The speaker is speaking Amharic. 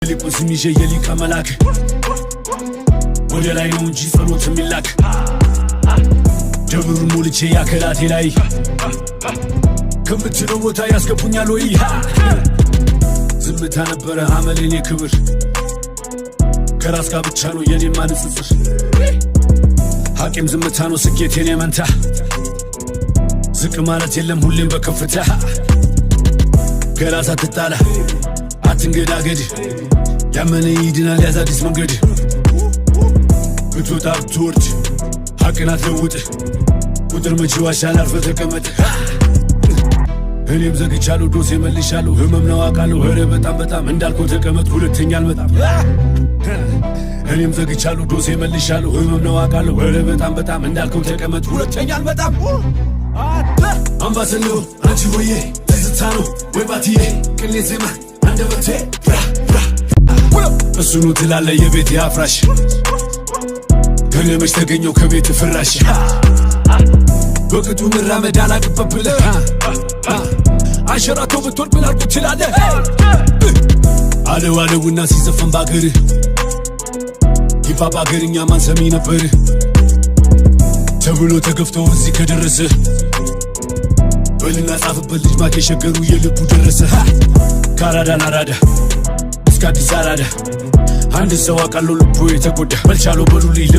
የሊቁን ስም ይዤ የሊቀ መላክ ወደ ላይ ነው እንጂ ጸሎት የሚላክ። ደብሩን ሞልቼ ያከላቴ ላይ ከምትለው ቦታ ያስገቡኛል ወይ? ዝምታ ነበረ አመሌኔ ክብር፣ ከራስ ጋር ብቻ ነው የኔማ ንጽጽር። ሐቂም ዝምታ ነው ስኬት የኔ መንታ። ዝቅ ማለት የለም፣ ሁሌም በከፍታ። ከራስ አትጣላ፣ አትንገዳገድ፣ ያመነ ይድናል፣ ያዝ አዲስ መንገድ። ብትወጣ ብትወርድ ሐቅን አትለውጥ። ቁጥር መቼ ዋሻል? አርፈህ ተቀመጥ። እኔም ዘግቻለሁ፣ ዶሴ መልሻለሁ። ህመም ነው አውቃለሁ፣ ኧረ በጣም በጣም። እንዳልከው ተቀመጥ፣ ሁለተኛ አልመጣም። እኔም ዘግቻለሁ፣ ዶሴ መልሻለሁ። ህመም ነው አውቃለሁ፣ ኧረ በጣም በጣም። እንዳልከው ተቀመጥ፣ ሁለተኛ አልመጣም። አምባሰል ነው አንቺ ሆዬ፣ ትዝታ ነው ወይ ባትዬ፣ ቅኔ ዜማ አንደበቴ እሱኑ ትላለ የቤቴ አፍራሽ። እኔ መች ተገኘው ከቤት ፍራሽ? በቅጡ መራመድ አላቅበት ብለህ አንሸራቶ ብትወድቅ ምን አልኩ ትላለህ? አለው አለውና ሲዘፈን ባገር ሂፕ ሆፕ አገርኛ ማን ሰሚ ነበር ተብሎ ተገፍቶ እዚህ ከደረሰ፣ በልና ጻፍበት ልጅ ማክ የሸገሩ የልቡ ደረሰ። ከአራዳ ለአራዳ እስከ አዲስ አራዳ አንድ ሰው አውቃለሁ ልቡ የተጎዳ። በልቻለው በሉልኝ።